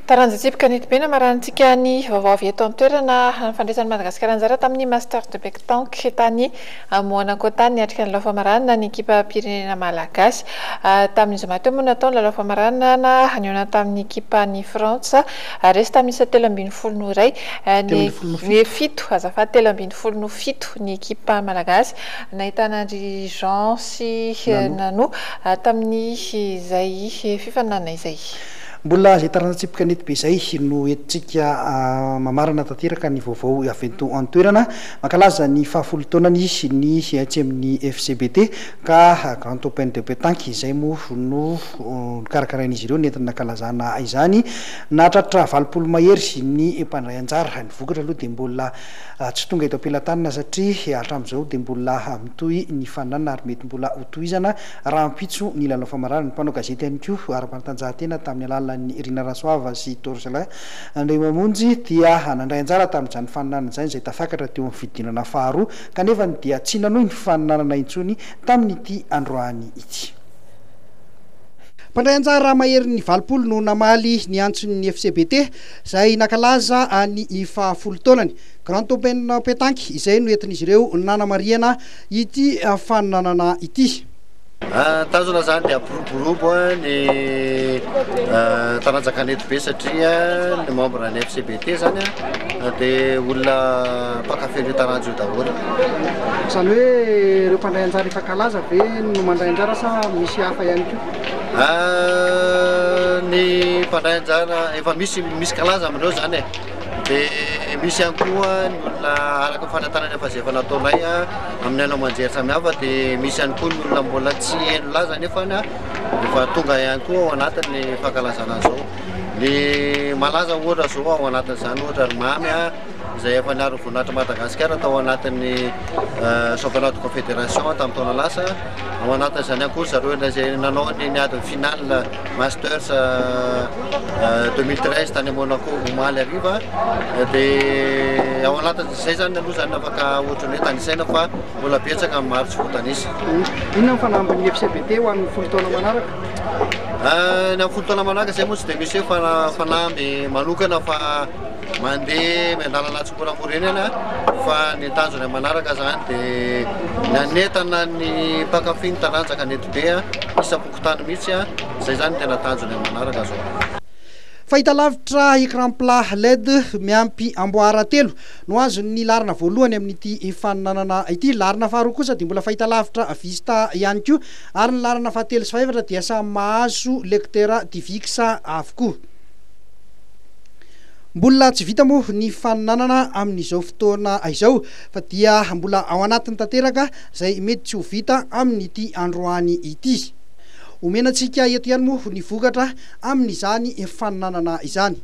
Taranja tsipy kanetibe namarantsika ny vaovao avy eto an-toerana ny fandraisan'i Madagasikara anjara tamin'ny Master de Pétanque tany Monaco tany niatrika ny lalao famaranana ny ekipam-pirenena malagasy. Tamin'ny zoma teo moa natao ny lalao famaranana nihaona tamin'ny ekipan'i Frantsa. Resy tamin'ny isa 13 no 1 ny 7, azafady, 13 no 7 ny ekipa malagasy nahitana an-dry Jean sy Nano tamin'ny izay fifaninanana izay. Mbola izay taranja tsipy kanetibe izay no entintsika mamarana tanteraka ny vaovao avy eto an-toerana. Mankalaza ny fahafolo taonany ny etsy amin'ny FCBT ka Grand Open de Pétanque izay moa no nokarakarain'izy ireo nentina nankalazana izany. Nahatratra 80 mahery ny mpandray anjara. Ny vokatra aloha dia mbola tsy tonga eto am-pelatanana satria hatramin'izao dia mbola mitohy ny faninanana ary mety mbola hotohizana Rahampitso ny lalao famaranana. Mpanao gazety ihany koa ara-panatanjahantena tamin'ny alalan'i Rina Rasoava sy Torcelin Andriamamonjy dia nandray anjara tamin'izany faninanana izany izay tafakatra teo amin'ny fidinana faharoa kanefa dia tsy nanohy ny faninanana intsony tamin'ity androany ity. Mpandray anjara maherin'ny 80 no namaly ny antson'ny FCBT izay nankalaza ny fahafolo taonany. Grand Open Pétanque izay no entin'izy ireo nanamarihana ity faninanana ity. Tanjona izany dia hampiroborobo ny taranja kanetibe satria ny membre ny FCBT izany dia olona mpankafy an'io taranja io daholo. Izany hoe ireo mpandray anjara efa kalaza ve no mandray anjara sa misy hafa ihany koa? Ny mpandray anjara efa misy misy kalaza amin'ireo izany e. Dia misy ihany koa ny olona araka ny fanentanana efa izay efa nataonay amin'ny haino aman-jery samihafa dia misy ihany koa ny olona mbola tsy heno laza nefa efa tonga ihany koa ao anatin'ny fankalazana an'izao. Ny malaza ohatra izao ao anatin'izany ohatra ry Mamy izay efa niaro ny voninahitr'i Madagasikara tao anatin'ny championnat de confédération tamin'ny taona lasa. Ao anatin'izany ihany koa ry zareo izay nanao ny niady ny finale Masters 2013 tany Monaco omaly hariva. Dia ao anatin'izay zany aloha zany afaka ohatran'ny hoe tanisaina fa mbola betsaka ny maro tsy voatanisa. Inona ny fanambin'ny FCBT ho an'ny 10 taona manaraka? Ny amin'ny 10 taona manaraka izay moa tsy dia misy hoe fanamby manokana fa Mandeha miandalana tsimoramora eny ihany fa ny tanjona manaraka zany dia ny hanentana ny mpankafy ny taranja kanetibe isam-pokontany mihitsy, izay zany no tena tanjona manaraka zao. Fahitalavitra écran plat led miampy amboara telo no azon'ny laharana voalohany amin'ity faninanana ity. Laharana faharoa kosa dia mbola fahitalavitra Vista ihany koa ary ny laharana fahatelo sy fahefatra dia samy mahazo lecteur Divix avokoa. Mbola tsy vita moa ny faninanana amin'izao fotoana izao fa dia mbola ao anatiny tanteraka izay mety tsy ho vita amin'ity androany ity. Omena antsika eto ihany moa ny vokatra amin'izany faninanana izany.